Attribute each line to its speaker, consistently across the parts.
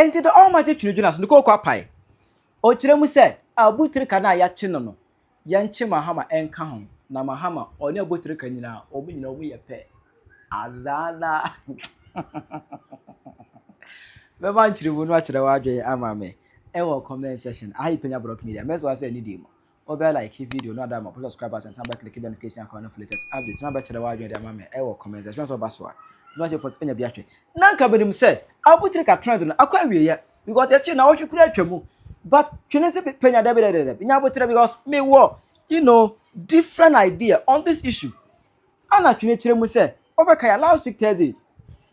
Speaker 1: Nti the Almighty Twene Jonas ne kooko apae. Ɔkyerɛ mu sɛ Abu Trica no a yɛakye no no, yɛnkye Mahama nka ho, na Mahama ɔne Abu Trica nyinaa, wɔn nyinaa wɔn yɛ pɛ. Azana. Bɛma nkyerɛmu no akyerɛ w'adwene ama me ɛwɔ comment section. Aha yi Penya Block Media. Mɛsɛ wa sɛ ɛne die mu. Wobɛ like video no ada ma subscribe button san bɛ click bell notification icon no for latest updates na bɛkyerɛ w'adwene de ama me ɛwɔ comment section. Sɛ ɔba so a na wahyɛ fo anya bi ahwɛ. Na nka bɛnim sɛ Abu Trica trend no akɔ awieɛ because yɛkye na wɔhwe kura atwa mu, but twene sɛ Penya, dɛbi dɛbi dɛbi, nya abotrɛ because me wɔ different idea on this issue. Ana twene kyerɛ mu sɛ ɔbɛka ya last week Thursday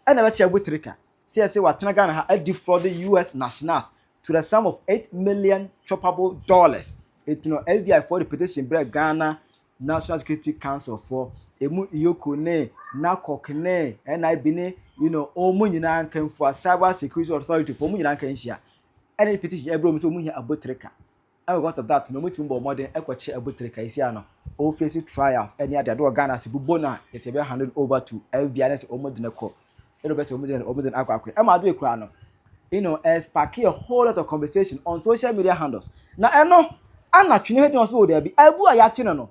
Speaker 1: ɛna bɛkyerɛ Abu Trica sɛ yɛsɛ watena Ghana ha adi defraud US nationals to the sum of 8 million choppable dollars. Eti no FBI for the petition brɛ Ghana National Security Council for emu EOCO ne NACOC ne NIB ne wɔn nyinaa nkanfo a Cyber Security Authority for wɔn nyinaa nka nhyia ɛna petition ɛbrɛ wɔn sɛ wɔn hia Abu Trica. Ɛna because of that no, wɔn tumi bɔ ɔmɔden ɛkɔkye Abu Trica esi ano ɔface trials ɛne ade ade wɔ Ghana ase bubo na yɛsɛ ɛbɛ hand over to FBI ne sɛ wɔn de ne kɔ ɛna ɔbɛ sɛ wɔn de ne akɔ ɛma ado ekura no ɛspark a whole lot of conversation on social media handles. Na ɛno ana twene hɛ de wɔn so wɔ daabi abu a yɛakye no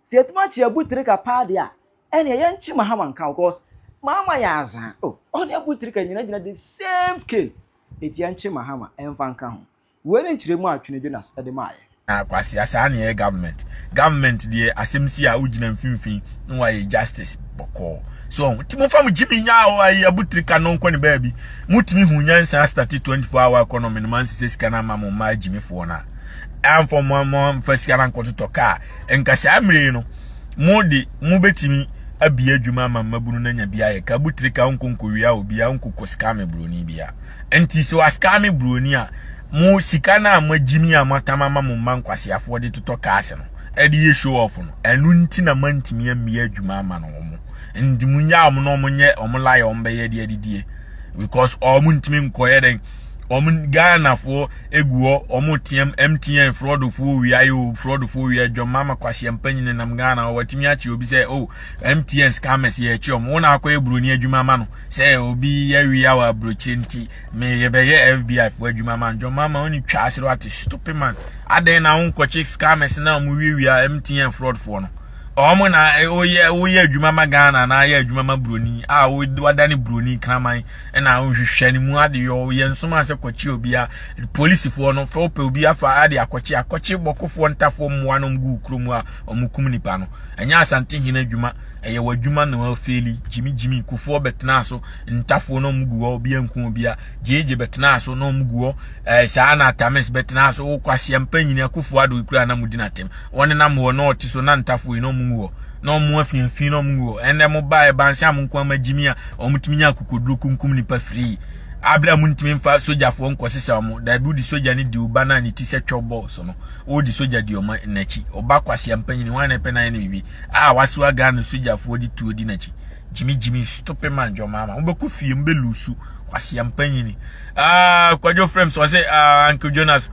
Speaker 1: sɛ yɛtumi akye Abu Trica paa deɛ a, ɛnea yɛnkye Mahama nka, because Mahama yɛ azan o, ɔne Abu Trica nyina gyina the same scale, eti yɛnkye Mahama ɛmfa nka ho. Wei ne nkyerɛmu a Twene Jonas ɛde maayɛ.
Speaker 2: Na Kwasi asa na yɛ government deɛ, asɛm si a wogyina mfimfini na wayɛ justice bɔkɔɔ so nti momfa mo gyimi nya o. Ayi Abu Trica no nkɔ ne baabi. Mutumi hu nyansa start 24 hour economy no man sisi sika na ama mo mma agyimifoɔ no a amfa mo mfa sika na nkɔtotɔ kaa. Nka saa mmere no mo de mo bɛtumi abie adwuma ama mmabunu no anya bi ayɛ ka. Abu Trica nkonkowia obi a nkokɔ sika me buroni bia nti sɛ wasika me buroni a, mo sika na mo agyimi a mo atam ama mo mma nkwasiafoɔ de totɔ kaase no ɛde yɛ show off no, ɛno nti na mantumi mmea adwuma ama no. Wɔn nti mo nya wɔn na wɔn nyɛ wɔn layɛ wɔn bɛyɛ de adidie because wɔn ntumi nkɔyɛ dɛn. Wɔn Ghanafoɔ egu hɔ, wɔn team MTN fraudfoɔ wia yɛ o, fraudfoɔ wia dwom mama kwasia mpanyin nam Ghana. Wɔtumi akyi obi sɛ o MTN scammers yɛ akyi wɔn. Wɔn akɔyɛ buroni adwuma ama no sɛ obi yɛ wia wɔ aburokyire nti me yɛbɛyɛ FBI foɔ adwuma ma dwom mama wɔn twa asere ate. Stupid man, adan na wɔn nkɔkye scammers na wɔn wiawia MTN fraudfoɔ no. Wɔn na woyɛ woyɛ adwuma ma Ghana na ayɛ adwuma ma buroni a wadane buroni kraman ɛna wohwehwɛ ne mu ade yɛ yɛ nsoma sɛ kɔkye obi a polisifoɔ no fɛ wopɛ obi afa ade akɔkye bɔkofoɔ ntafoɔ mmoa no gu kurom a wɔn kum nipa no. Ɛnyɛ Asante hene adwuma, ɛyɛ w'adwuma na wafeeli. Gyimi gyimi kufoɔ bɛtena so ntafoɔ na wɔn gu hɔ, obi anku obi a gyegye bɛtena so na wɔn gu hɔ ɛɛ saa na atamis bɛtena so. Wokɔ aseɛ mpanyin Akufo Ado kura na mo di n'atɛm wɔn nenam hɔ na ɔte so na ntafoɔ yi na wɔn gu hɔ na wɔn afiafi na wɔn gu hɔ. Ɛnɛ mo ba ɛbansi a mo nko ama gyimi a wɔn tumi nya akokoduro kunkum nipa firii abira mu ntumi nfa sogyafoɔ nkɔsesa wɔn dabi. Wodi sogya ne di ɔba na ne ti sɛ twɛ bɔɔl so no, wodi sogya di ɔmo n'akyi. Ɔba kwasia mpanyin wɔn a na ɛpɛ na ayɛ ne bibi a wasewa Ghana sogyafoɔ di tuo di n'akyi. Gyimi gyimi, stupid man, John Mahama wobɛkɔ fie mbɛ lose kwasia mpanyin. Ah, Kwadwo Frames ɔsɛ, ah, Uncle Jonas,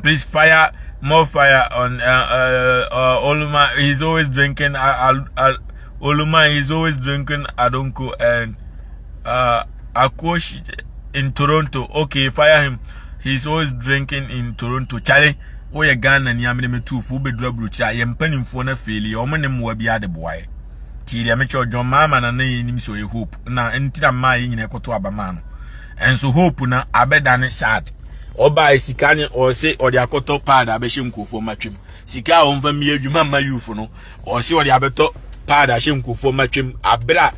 Speaker 2: please fire more fire on Oluma. He's always drinking Oluma. He's always drinking Adonko and Akoshi in Toronto. Okay, fire him. He's always drinking in Toronto. Charlie, woyɛ Ghana ni amene me tuufo wobɛduru aburokyi a yɛn mpanimfoɔ no afail ɔmo ne mmoa bi ade boaeɛ tie deɛ mekyɛ John Mahama na ne yɛnim sɛ ɔyɛ hope na nti na mmaa yɛ nyina ɛkɔto aba maa no. Ɛnso hope na abɛdane sad. Ɔbaa sika ne ɔse ɔde akɔtɔ pad abɛhyɛ nkurɔfoɔ matwam. Sika a ɔmfa mmie adwuma mma youth no, ɔse ɔde abɛtɔ pad ahyɛ nkurɔfoɔ matwam. Abere a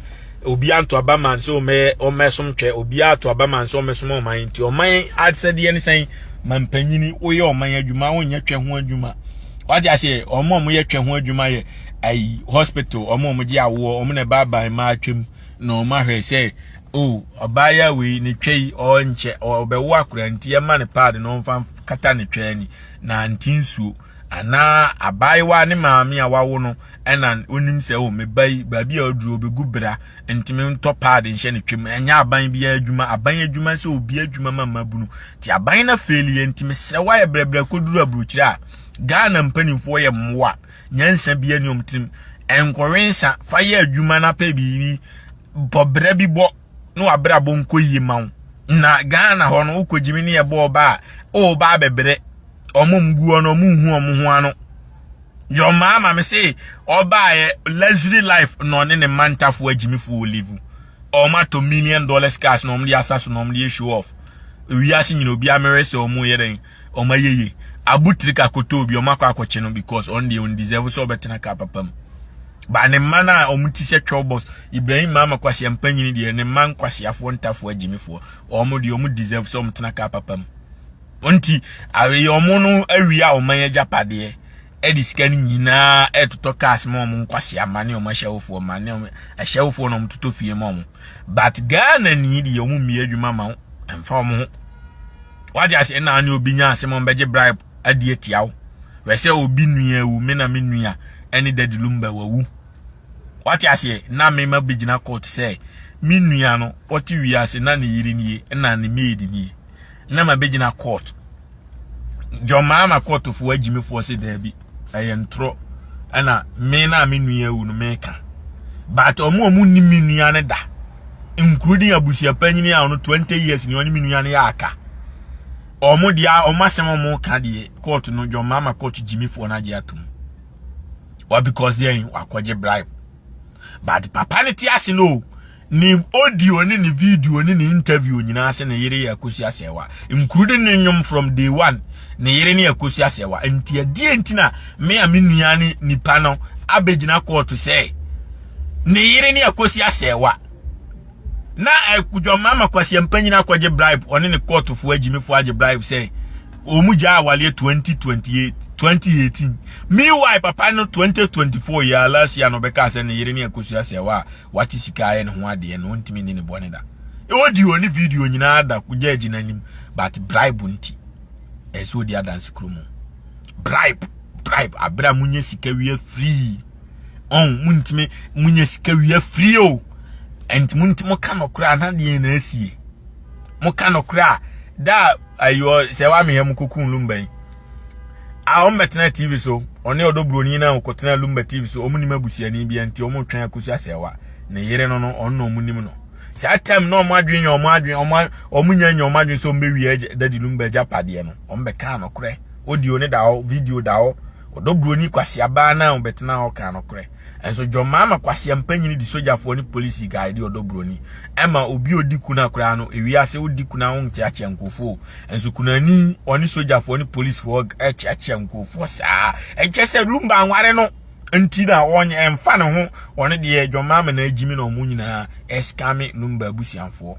Speaker 2: obi anto aba man sɛ ɔmɛ ɔmɛsom twɛ, obi ato aba man sɛ ɔmɛsom ɔman nti ɔman asɛdeɛ ne sɛn mampanyini woyɛ ɔman adwuma, wonyɛ twɛ ho adwuma. Wate aseɛ? Ɔmo a ɔmo yɛ twɛ ho adwuma yɛ ayi hospital, ɔmo a ɔmo gye awoɔ, ɔmo na ɛba aban mmaa atwam na ɔmo ahwɛ sɛ o ɔbaa wei ne twɛ yi ɔnkyɛ ɔbɛwo akora nti ɛma ne pad na ɔmfa kata ne twɛ ani na nti nsuo anaa abaayewa ne maame a wawo no ɛna onim sɛ o me ba yi baabi a ɔduru obɛgu bra ntumi ntɔ pad nhyɛ ne twam. Ɛnyɛ aban bi adwuma. Aban adwuma sɛ obi adwuma ma mmabunu nti aban na fail yɛ ntumi srɛ wayɛ brɛbrɛ kɔduru aburokyire a Ghana mpanimfoɔ yɛ mmoa nyansa bi ani ɔmo tirim nkɔwe nsa fa yɛ adwuma na pɛ biribi bɔ brɛ bi bɔ na wabrabɔ nkɔ yie ma wo. Na Ghana hɔ no wokɔgyimi ne yɛbɔ ɔba a ɔba abɛbrɛ ɔmo mguɔ no ɔmo nhu ɔmo ho ano. Your mama me say ɔbaayɛ luxury life na ɔne ne mantafoɔ agyimifoɔ live. Ɔmo atɔ $1 million cars na ɔmo de asa so na ɔmo de show off. Wiase nyina obi amere sɛ ɔmo yɛ dɛn ɔmo ayɛye. Abutiri ka koto obi ɔmo akɔ akɔkye no because ɔno deɛ ɔn deserve sɛ ɔbɛtena car papa mu. Ba ne mma no a ɔmo ti sɛ twɛw box Ibrahim Mahama kwasia mpanyini deɛ ne mma nkwasiafoɔ ntafoɔ agyimifoɔ ɔmo deɛ ɔmo deserve sɛ ɔmo tena car papa mu. Nti awei ɔmo no awia ɔman agyapadeɛ ɛde sika no nyinaa ɛtotɔ cars ma ɔmo nkwasia ma ne ɔmo ahyɛwofoɔ ma ne ɔmo ahyɛwofoɔ na ɔmo totɔ fie ma ɔmo. But Ghana ni deɛ ɔmo mmie adwuma ma wo ɛmfa ɔmo ho. Wagye ase ɛna ne obi nya asɛm ɔmo bɛgye bribe adi atia wo. Wɛ sɛ obi nua awu, me na me nua ɛne Daddy Lumba wawu. Wate aseɛ na me ma bɛgyina court sɛ me nua no ɔte wiase na ne yere nie ɛna ne maid nie na ma bɛgyina court. John Mahama courtfoɔ agyimifoɔ sɛ daabi ɛyɛ ntorɔ ɛna me na me nua awu no meka. But ɔmo a ɔmo ni me nua no da including abusuapanyini a ɔno 20 years ni ɔne me nua no yɛ aka. Ɔmo deɛ ɔmo asɛm ɔmo ka deɛ court no John Mahama court gyimifoɔ no agye atom. Wa because yɛn wakɔgye bribe. But papa ne te ase no ne audio ne ne video ne ne interview nyinaa sɛ ne yere yɛ Akosua Asɛwa including ne nnwom from day one ne yere ne Akosua Asɛwa. Nti ɛdeɛ nti na me a me nua ne nipa no abɛgyina court sɛ ne yere ne Akosua Asɛwa na John Mahama kwasia mpanyin akɔgye bribe ɔne ne courtfoɔ agyimifoɔ agye bribe sɛ ɔmu gya awaleɛ 2028 2018. Meanwhile papa no 2024 yɛ last year no bɛka sɛ ne yere ne Akosua Asɛwa a wate sika ayɛ ne ho adeɛ no ɔntumi ne ne bɔne da. Audio ne video nyinaa da judge n'anim but bribe nti ɛsɛ odi adanse kurom. Bribe bribe abere a munya sika wie free ɔn muntumi munya sika wie free o nti munti mo ka nɔkora na deɛ na asie mo ka nɔkora da ayo sɛ wa mehɛ mo kokun Lumba yi a ɔmo bɛtena TV so ɔne ɔdɔ buroni na ɔkɔtena Lumba TV so ɔmo nim abusuani bi nti ɔmo twɛn Akosua Asɛwa ne yere no no ɔno na ɔmo nim no saa time na ɔmo adwene nyɛ ɔmo adwene ɔmo ɔmo nya nya ɔmo adwene sɛ ɔmo bɛwie Daddy Lumba agyapadeɛ no ɔmo bɛka nɔkorɛ. Audio ne da hɔ, video da hɔ. Ɔdɔ buroni kwasiabaa na ɔbɛtena hɔ ka nɔkorɛ. Ɛnso John Mahama kwasia mpanyini di sogyafoɔ ne polisi guide ɔdɔ buroni ɛma obi odi kuna koraa no ewiase odi kuna ho nkyeakyea nkurɔfoɔ. Nso kunani ɔne sogyafoɔ ne polisifoɔ ɛkyeakyea nkurɔfoɔ saa ɛkyɛ sɛ Lumba anware no nti na ɔnyɛ ɛmfa ne ho ɔne deɛ John Mahama na agyimi na ɔmo nyinaa ɛscam Lumba abusuafoɔ.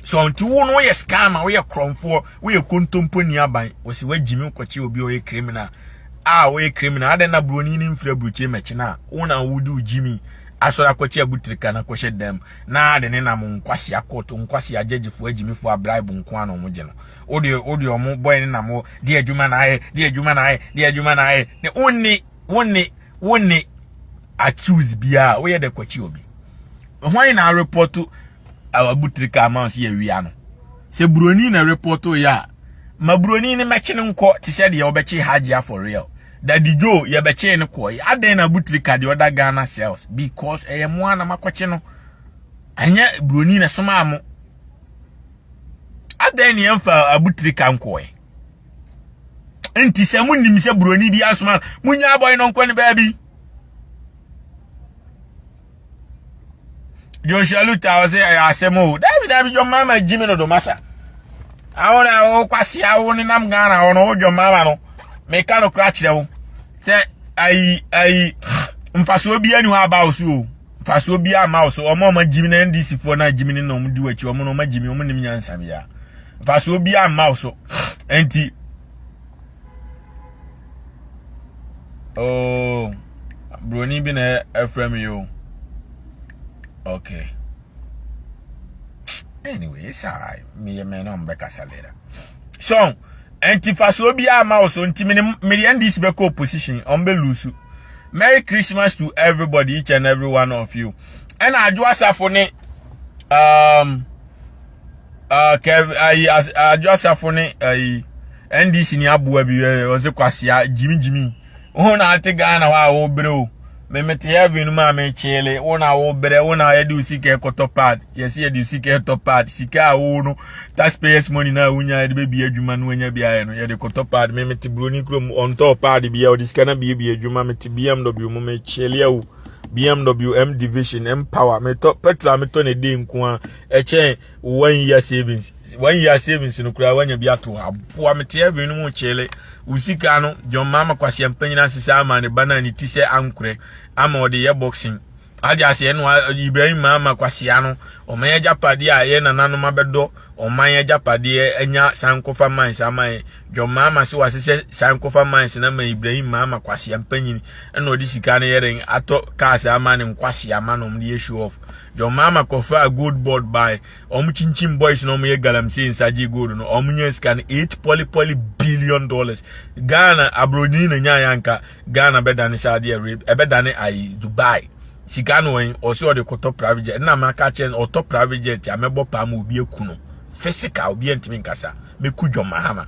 Speaker 2: So nti wo no woyɛ scammer, woyɛ korɔmfoɔ, woyɛ kontomponi aban wɔsi wagyimi kɔkye obi ɔyɛ criminal a ɔyɛ criminal adan na buroni ne mfiri aburukyire mɛkyi na wo na wodi wo gyimi asɔre akɔkye abutirika na akɔhyɛ dɛm na de ne nam nkwasia court nkwasia gyegyefoɔ agyimifoɔ abribe nko ano ɔmo gye no wode wode ɔmo bɔyɛ ne nam de adwuma na ayɛ de adwuma na ayɛ de adwuma na ayɛ ne wonni wonni wonni accuse bia woyɛ de kɔkye obi hwan na report abutirika ama sɛ yɛwia no sɛ buroni na report yɛ a ma buroni ne mɛkye ne nkɔ te sɛ deɛ wɔbɛkye Hajia for real. Daddy Joe yɛbɛkye ne kɔ adan na abutirika deɛ ɔda Ghana cells because ɛyɛ mo ana makɔkye no ɛnyɛ buroni na soma mo adan ne yɛmfa abutirika nkɔɛ. Nti sɛ monim sɛ buroni bi asoma munya abɔe no nkɔ ne baabi. Joshua Luther ɔsɛ ɛyɛ asɛm o dabi dabi John Mahama gyimi no do masa awon a wɔkwasi awo ne nam Ghana hɔ no wo John Mahama no meka no kora kyerɛ wo sɛ ayi ayi mfasoɔ bi ani hɔ aba wo so o mfasoɔ bi ama wo so ɔmo ɔmo gyimi na NDC foɔ na gyimi ne na ɔmo di w'akyi ɔmo na ɔmo gyimi ɔmo nim nyansa bia mfasoɔ bi ama wo so. Nti oh broni bi na ɛfrɛ me yo. Okay, anyway, it's alright. Me me no mbɛkasa later. So nti fasoɔ bi ama wo so nti me me de NDC bɛkɔ opposition ɔmo bɛ lose. Merry Christmas to everybody, each and every one of you. Ɛna Adwo Asafo ne Kev ayi Adwo Asafo ne ayi NDC ni aboa bi ɔsɛ kwasia jimi jimi ho na ate Ghana hɔ a wɔbrɛ o. Me mete heaven no mu a mekyele. Wo na wo brɛ, wo na yɛde wo sika ɛkɔtɔ pad. Yɛsi yɛde wo sika ɛtɔ pad. Sika a wo no taxpayers money na wonya yɛde bɛbie adwuma no wanya bi ayɛ no yɛde kɔtɔ pad. Me mete buroni kurom ɔntɔɔ pad bi a ɔde sika na biebie adwuma. Mete BMW mu mekyele awu. BMW M division M power. Metɔ petrol a metɔ ne de nko a ɛkyɛn 1 year savings. 1 year savings no koraa wanya bi ato aboa. Mete heaven no mu kyele. Wo sika no John Mahama kwasia mpanyin asesa ama ne ba na ne ti sɛ ankorɛ ama ɔde yɛ boxing ade aseɛ no. Ibrahim Mahama kwasia no, ɔman agyapadeɛ a yɛ nananom abɛdɔ ɔman agyapadeɛ anya Sankofa Mines ama yɛ. John Mahama sɛ wasesɛ Sankofa Mines na ma Ibrahim Mahama kwasia mpanyin ɛna ɔde sika no yɛrɛ atɔ cars ama ne nkwasia ama na ɔmo de yɛ show off. John Mahama kɔfa Gold Board by ɔmo kyinkyin boys na ɔmo yɛ galamsey nsagye gold no, ɔmo nya sika no $8 poly poly billion. Ghana aburoni na nya yanka Ghana bɛdane Saudi Arabia, ɛbɛdane ayi Dubai. Sika no wɔn ɔsi ɔde kɔtɔ private jet ɛna maka kyɛn ɔtɔ private jet a mɛbɔ paa ma obi eku no physical. Obi ntumi nkasa mɛku John Mahama.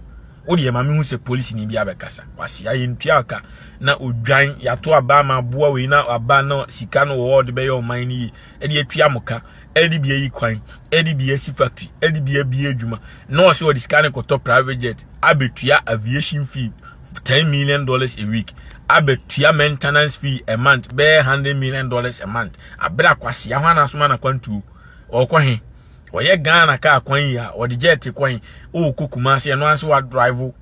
Speaker 2: O deɛ maame hu sɛ polisi ni bi abɛkasa wasi ayɛ ntua aka na odwan yato aba ama aboa wei na aba na sika no wɔ ɔde bɛyɛ ɔman no yie, ɛde atua mo ka, ɛde bi ayi kwan, ɛde bi asi factory, ɛde bi abie adwuma na ɔsɛ ɔde sika no kɔtɔ private jet abɛtua aviation fee $10 million a week, abɛtua maintenance fee a month bɛyɛ $100 million a month. Abere akwasia ho anasoma na kwantuo ɔkɔ he ɔyɛ Ghana kaa kwan yi a ɔde jet kwan ɔrekɔ Kumasi. Ɛno nso wa drive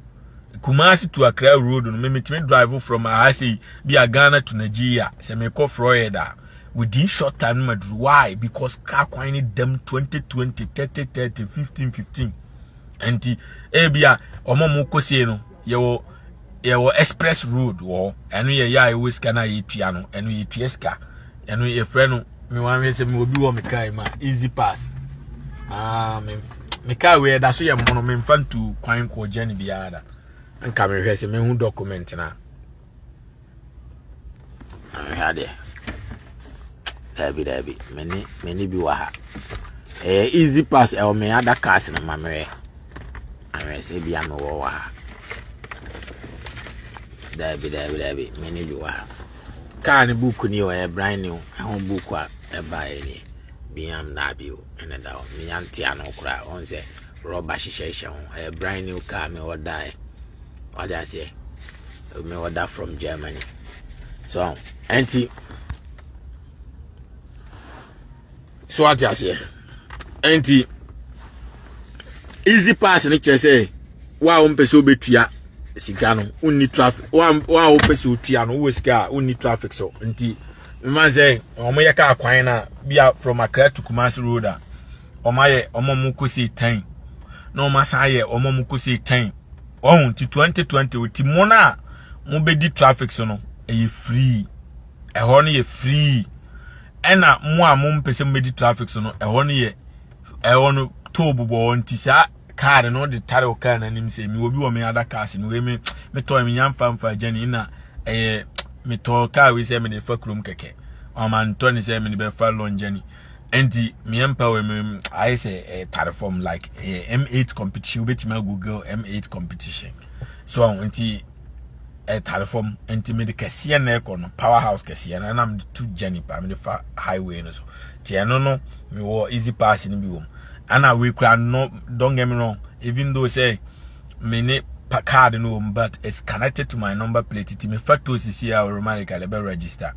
Speaker 2: Kumasi to Accra road no, memetumi drive from aha sei bi a Ghana to Nigeria sɛ mekɔ Florida within short time no maduru. Why? Because car kwan ne dam 20 20, 30 30, 15 15. Nti ebi a ɔmo mo kɔ sie no, yɛwɔ express road wɔ ɛno yɛ yɛ a ɛwɔ sika na yɛtua no, ɛno yɛtua sika. Ɛno yɛfrɛ no, me wɔn ahwɛ sɛ me obi wɔ me car mu a easy pass. Ah, me car wei ɛda so yɛ mmono, me nfa ntu kwan kɔ journey biara da. Nka mehwɛ sɛ mehu document na ahwɛ adeɛ. Daabi, daabi, me ne bi wɔ ha. Ɛyɛ easy pass ɛwɔ me other cars no ma mehwɛ ahwɛ sɛ bi a mewɔ wɔ ha. Daabi, daabi, daabi, me ne bi wɔ ha. Car ne book ni ɔyɛ brand new. Ɛho book a ɛbaeɛ ni BMW ɛna da hɔ. Menya nte ano koraa ɔn sɛ rɔba hyehyɛhyɛ ho. Ɛyɛ brand new car me wɔdaeɛ wade aseɛ me order from Germany. So ɛnti so wate aseɛ. Ɛnti easy pass no kyerɛ sɛ wo a wompɛ sɛ wobɛtua sika no, wonni traffic. Wo a wopɛ sɛ wotua no, wowɔ sika a wonni traffic so. Nti mma sɛ wɔn yɛ kaa kwan na bia from Accra to Kumasi road a wɔn ayɛ wɔn a wɔn kɔ sei 10 na wɔn asan ayɛ wɔn a wɔn kɔ sei 10 wɔn. Nti 2020 ti mo na mo bɛdi traffic so no, ɛyɛ free. Ɛhɔ no yɛ free. Ɛna mo a mo mpɛ sɛ mo bɛdi traffic so no, ɛhɔ no yɛ ɛhɔ no toll bobɔ hɔ. Nti saa car no de tare wo car n'anim sɛ mi obi wɔ me other cars no wei me metɔ mi nya mfa mfa gyani na ɛyɛ metɔ car wei sɛ me de fa kurom kɛkɛ. Ɔma ntɔ ne sɛ me de bɛfa long journey. Nti me mpa wɔ me ayɛ sɛ ɛyɛ tare fam like ɛyɛ M8 Competition. Wobɛtumi agoogle M8 Competition so. Nti ɛtare fam. Nti mede kɛseɛ na ɛkɔ no power house kɛseɛ no ɛna mede to journey pa mede fa highway no so. Nti ɛno no mewɔ easy pass no bi wɔ mu. Ɛna wei kura no, don't get me wrong, even though say me ne card no wɔ mu, but it's connected to my number plate. Nti mefa to sisi a automatically ɛbɛ register,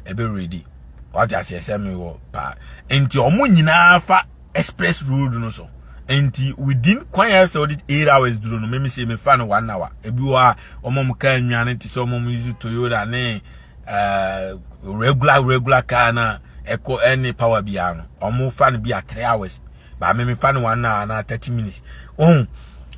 Speaker 2: ɛbɛ ready. Wate aseɛ sɛ mewɔ paa. Nti ɔmo nyinaa fa express road no so. Nti within kwan yɛ sɛ ɔde 8 hours duro no, mímí sɛ mefa no 1 hour. Ebi wɔ a ɔmo mo kaa nnuane te sɛ ɔmo mo use Toyota ne regular car na ɛkɔ ɛne power biara no, ɔmo fa no bi a 3 hours ba me mefa no 1 hour na 30 minutes ohun.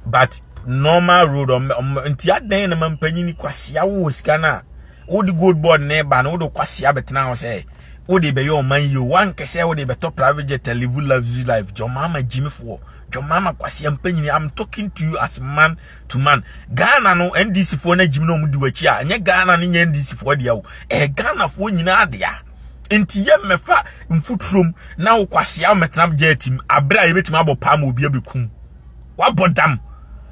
Speaker 2: But normal road ɔmo nti adan na mampanyin kwasia wo sika na wode Gold Board ne ba no, wode kwasia bɛtena hɔ sɛ wode bɛyɛ ɔman yi o wankɛsɛ wode bɛtɔ private jet and live luxury life. John Mahama gyimifoɔ, John Mahama kwasia mpanyin, I'm talking to you as man to man. Ghana no NDC foɔ na gyimi na ɔmo di w'akyi a ɛnyɛ Ghana no nyɛ NDC foɔ deɛ o, ɛyɛ Ghana foɔ nyinaa dea. Nti yɛ mmɛfa mfuturom na wo kwasia mmɛtena jet mu abere a yɛbɛtumi abɔ paa ma obi abɛkum wabɔ dam.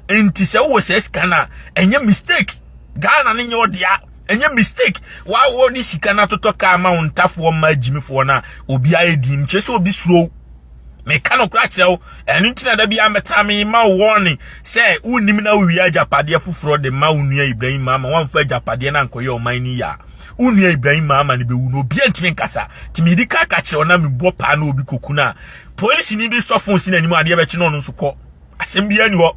Speaker 2: Nti sɛ wowɔ sɛ sika no a ɛnyɛ mistake. Ghana no nyɛ ɔdea. Ɛnyɛ mistake. Wa wo de sika na totɔ kaa ma wo ntafoɔ mma agyimifoɔ no a obi ayɛ din nkyerɛ sɛ obi suro. Meka no kora kyerɛ wo. Ɛno nti na da bi amɛtena me ma wo warning sɛ wonnim na wowie agyapadeɛ foforɔ de ma wo nua Ibrahim Mahama, wamfa agyapadeɛ no ankɔyɛ ɔman no yie a, wo nua Ibrahim Mahama no bɛwu no obiara ntumi nkasa. Nti medi ka ka kyerɛ wo na mebɔ paa na obi kɔku no a, polisini bi sɔ fon si n'anim adeɛ bɛkye na ɔno nso kɔ. Asɛm biara ni hɔ.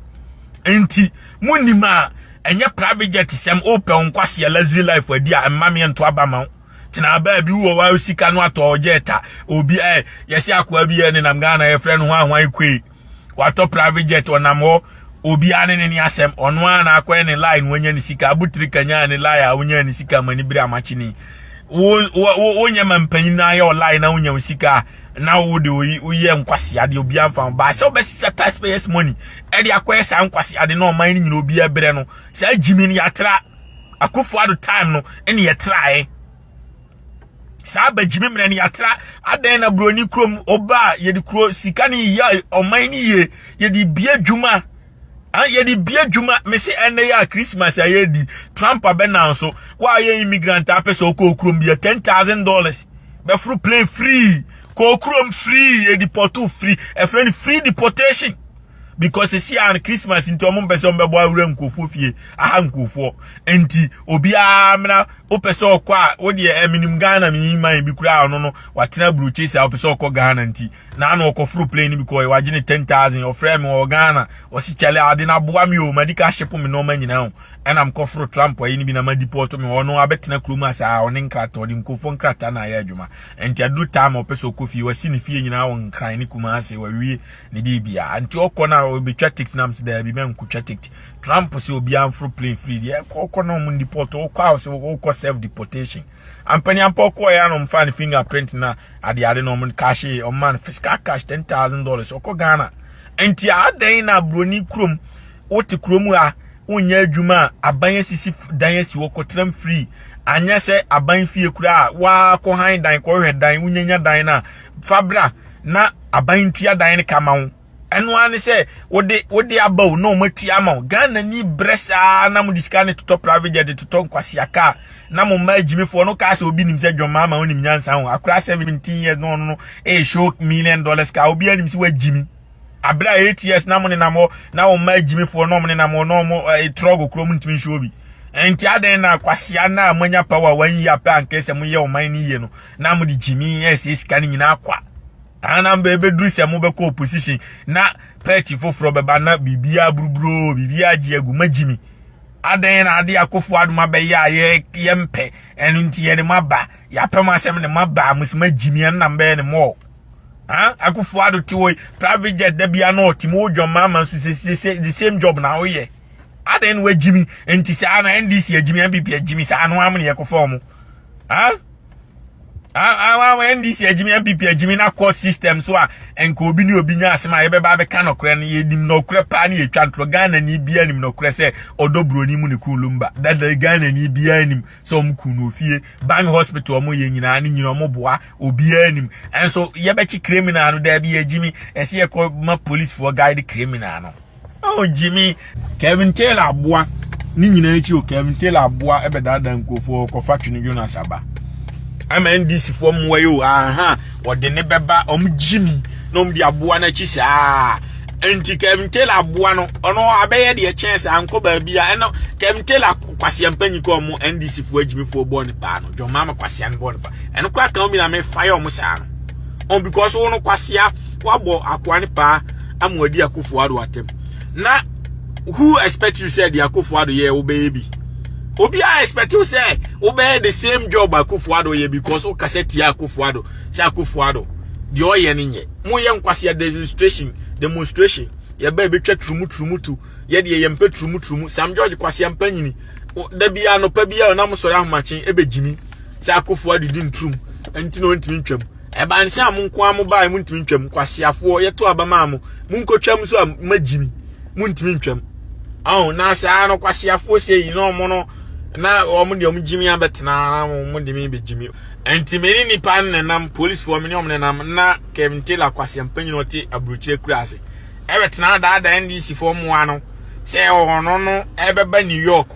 Speaker 2: Nti monnim a ɛnyɛ private jet sɛm wopɛ wo nkwaseɛ luxury life adi a mma meɛ nto aba ma wo. Tena baabi wɔ wa sika no atɔ jet a obi ɛ yɛsi akoa bi yɛ nenam Ghana yɛfrɛ no hwan hwan kwe watɔ private jet ɔnam hɔ obiara ne ne ne asɛm ɔno ara na akɔyɛ ne line wanya ne sika abotiri kanya ne line a wonya ne sika ma ne bere amakye ni wo wo wonyɛ ma mpanyin na ayɛ ɔline na wonya wo sika na wo de woyɛ nkwasi ade obiara mfa ba sɛ wobɛsesa taxpayers money ɛde akɔyɛ saa nkwasi ade na ɔman no nyina obiara brɛ no saa gyimi no yɛatra Akufo Addo time no ɛne yɛtraeɛ saa bagyimi mmerɛ no yɛatra adɛn na buroni kurom ɔba a yɛde kuro sika no yɛ ɔman no yie yɛde bie adwuma yɛde bie adwuma mese ɛnɛ yɛ a Christmas a yɛdi Trump abɛna nso woayɛ immigrant apɛ sɛ ɔkɔ kurom bi yɛ $10,000 bɛforo plane free kɔ kurom free yɛ deport free ɛfrɛ no free deportation because esi a Christmas nti ɔmo mpɛ sɛ ɔmo bɛbɔ awura nkurɔfoɔ fie aha nkurɔfoɔ nti obiara mena wopɛ sɛ ɔkɔ a wodeɛ ɛminim Ghana mi man bi koraa ɔno no watena aburokyi sɛ wopɛ sɛ ɔkɔ Ghana nti na ano ɔkɔforo plane bi kɔ wagye ne 10,000 ɔfrɛ mi wɔ Ghana ɔsi kyɛlɛ ade na aboa mi o madi ka ahyepo mi nneɛma nyinaa o ɛna mkɔforo Trump ayi ni bi na ma deport mi ɔno abɛtena kurom asa ɔne nkrataa ɔde nkurɔfoɔ nkrataa na ayɛ adwuma nti aduru time ɔpɛ sɛ ɔkɔ fie wasi ne fie nyinaa wɔ Nkran ne Kumase wawie ne biribia nti ɔkɔ na ɔbɛtwa ticket nam sɛ daabi mɛnkɔtwa ticket Trump sɛ obiara mforo plane free deɛ ɛkɔ ɔkɔ na ɔmo deport ɔkɔ a ɔsɛ ɔkɔ self deportation ampani ampa ɔkɔ yɛ ano mfa ne fingerprint na ade ade na ɔmo cash ɔmo ma no fiscal cash $10,000 ɔkɔ Ghana nti adan na buroni kurom wote kurom a wonyɛ adwuma a aban asisi dan asi hɔ kɔtram free anyɛ sɛ aban fie kura a wakɔ han dan kɔhwɛ dan wonyanya dan na fabra na aban tua dan ne kama wo ɛno ara ne sɛ wode wode aba wo na ɔmo atua ama wo Ghana ni brɛ saa na mo de sika ne totɔ private jet totɔ nkwasia kaa na mo mma agyimifoɔ no kaa sɛ obi nim sɛ John Mahama wonim nyansa ho akora 17 years no ɔno no ɛyɛ show million dollars kaa obi anim sɛ wagyimi abere a 8 years na mo nenam hɔ na wɔn mma agyimifoɔ na ɔmo nenam hɔ na ɔmo ɛɛ trɔgo kurom ntumi nhyɛ obi nti adan na kwasia na moanya power wɔn yi apɛ anka sɛ moyɛ ɔman no yie no na mo de gyimi ɛsɛ sika no nyinaa kwa anam bɛbɛduru sɛ mobɛkɔ opposition na party foforɔ bɛba na biribiara buruburo biribiara gye agu magyimi adan na ade Akufo Addo abɛyɛ a yɛ yɛmpɛ ɛno nti yɛde mo aba yɛapɛ mo asɛm ne mo aba mo sɛ magyimi ɛnam bɛyɛ ne mɔɔ ah Akufo Addo te hɔ private jet da bia na ɔte mu wodwɔn maama nso sɛ the same job na woyɛ adan na wagyimi nti saa na NDC agyimi NPP agyimi saa no am ne yɛkɔfa ɔmo ah ah NDC agyimi NPP agyimi na court system so a nka obi ne obi nya asɛm a yɛbɛba abɛka nɔkorɛ no yɛnim nɔkorɛ paa ne yɛtwa ntorɔ. Ghana ni bia nim nɔkorɛ sɛ ɔdɔ buroni mu ne kun Lumba dada. Ghana ni bia nim sɛ ɔmo kun no ofie bank hospital ɔmo yɛ nyinaa ne nyinaa ɔmo boa obiara nim. Ɛnso yɛbɛkye criminal no daabi yɛgyimi ɛsɛ yɛkɔ ma police foɔ guide criminal no. Oh Jimmy Kevin Taylor aboa ne nyinaa akyi o. Kevin Taylor aboa ɛbɛdaadaa nkurɔfoɔ kɔfa Twene Jonas aba ama NDC foɔ mmoa yi o. Aha wɔde ne bɛba ɔmo gyimi na ɔmo de aboa n'akyi saa nti Kevin Taylor aboa no ɔno abɛyɛ deɛ kyɛn sɛ ankɔ baabi a ɛno Kevin Taylor kwasia mpanyin kɔ ɔmo NDC foɔ agyimi foɔ bɔɔ ne paa no John Mahama kwasia no bɔɔ ne paa ɛno koraa kan bi na me fire ɔmo saa no ɔn because wɔn no kwasia wabɔ akoa ne paa ama wadi Akufo Addo atam na who expect you sɛ de Akufo Addo yɛ wobɛyɛ bi obi a expect you sɛ wobɛyɛ the same job Akufo Addo yɛ because wokasa tia Akufo Addo sɛ Akufo Addo deɛ ɔyɛ no nyɛ moyɛ nkwasia demonstration yɛbɛ ebɛtwa turumu turumu tu yɛdeɛ yɛmpɛ turumu turumu. Sam George kwasia mpanyini da bia anɔpa bia ɔnam sɔre ahomakyen ɛbɛgyimi sɛ Akufo Addo di nturum nti na ɔntumi ntwam ɛba ne sɛ a mo nko a mo baa mo ntumi ntwam kwasiafoɔ yɛto aba maa mo mo nkotwam so a magyimi mo ntumi ntwam ɔn na saa no kwasiafoɔ sɛ yi na ɔmo no na ɔmo deɛ ɔmo gyimi abɛtena na ɔmo de mi bɛgyimi nti me ne nipa nenam policefoɔ me ne ɔmo nenam na Kevin Taylor kwasia mpanyin ɔte aburokyire kura ase ɛbɛtena daadaa NDC foɔ mmoa no sɛ ɔno no ɛbɛba New York.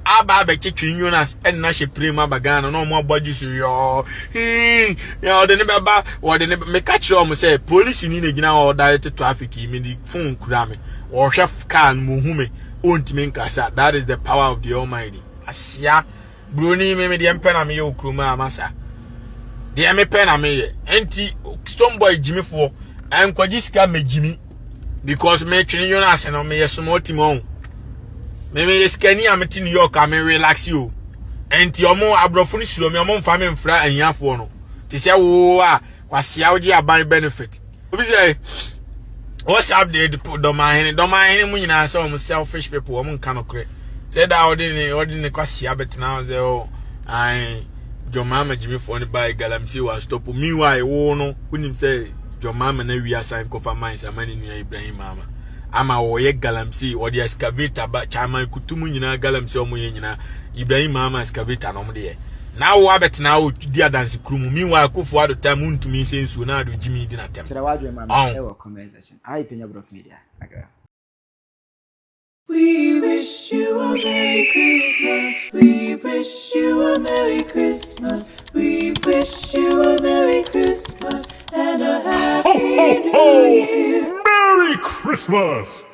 Speaker 2: Aba abɛkye Twene Jonas ɛde no ahyɛ plane mu aba Ghana na ɔmo abɔ agye so yɔɔ hii yɛ ɔde ne bɛba wɔde ne meka kyerɛ ɔmo sɛ polisi ni na gyina hɔ ɔdirect traffic yi mede phone kura me wɔhwɛ car no mu hu me ɔntumi nkasa. That is the power of the Almighty. Asia Broni me me deɛ mpɛ na meyɛ wɔ kurom a masa. Deɛ mepɛ na meyɛ. Enti Stone Boy gyimifoɔ ɛnkɔgye sika mɛgyimi because metwene nwene ase no meyɛ small team ɔn. Me meyɛ sikani a mete New York a me relax o. Enti ɔmo aborɔfo no suro me, ɔmo mfa me mfra ahiafoɔ no. Te sɛ wo a kwasia wogye aban benefit. Obi sɛ what's up de dɔmahene dɔmahene mu nyinaa sɛ wɔn selfish people, wɔn nka nokorɛ sɛ da ɔde ne ɔde ne kwasia bɛtena hɔ sɛ ɔ ae dwɔmaama gyimifoɔ no bae galamsey wa stop. Meanwhile wo no wonim sɛ dwɔmaama na wi asan kɔfa mines ama ne nua Ibrahim ama ama wɔyɛ galamsey, wɔde excavator ba kyaman kutu mu nyinaa galamsey wɔn yɛ nyinaa Ibrahim ama excavator na wɔn de yɛ na wo abɛtena wo di adanse kuru mu. Meanwhile Akufo Addo time wontumi nsɛ nsuo na ado gyimi di n'atɛm.
Speaker 1: Kyerɛ w'adwene ma me
Speaker 2: ɔn.
Speaker 1: Ɛwɔ comment section. Aha yɛ Panya Brock Media. Agra.
Speaker 3: We wish you a Merry Christmas. We wish you a Merry Christmas. We wish you a Merry Christmas and a Happy
Speaker 4: Ho, ho,
Speaker 3: New
Speaker 4: ho!
Speaker 3: Year.
Speaker 4: Merry Christmas!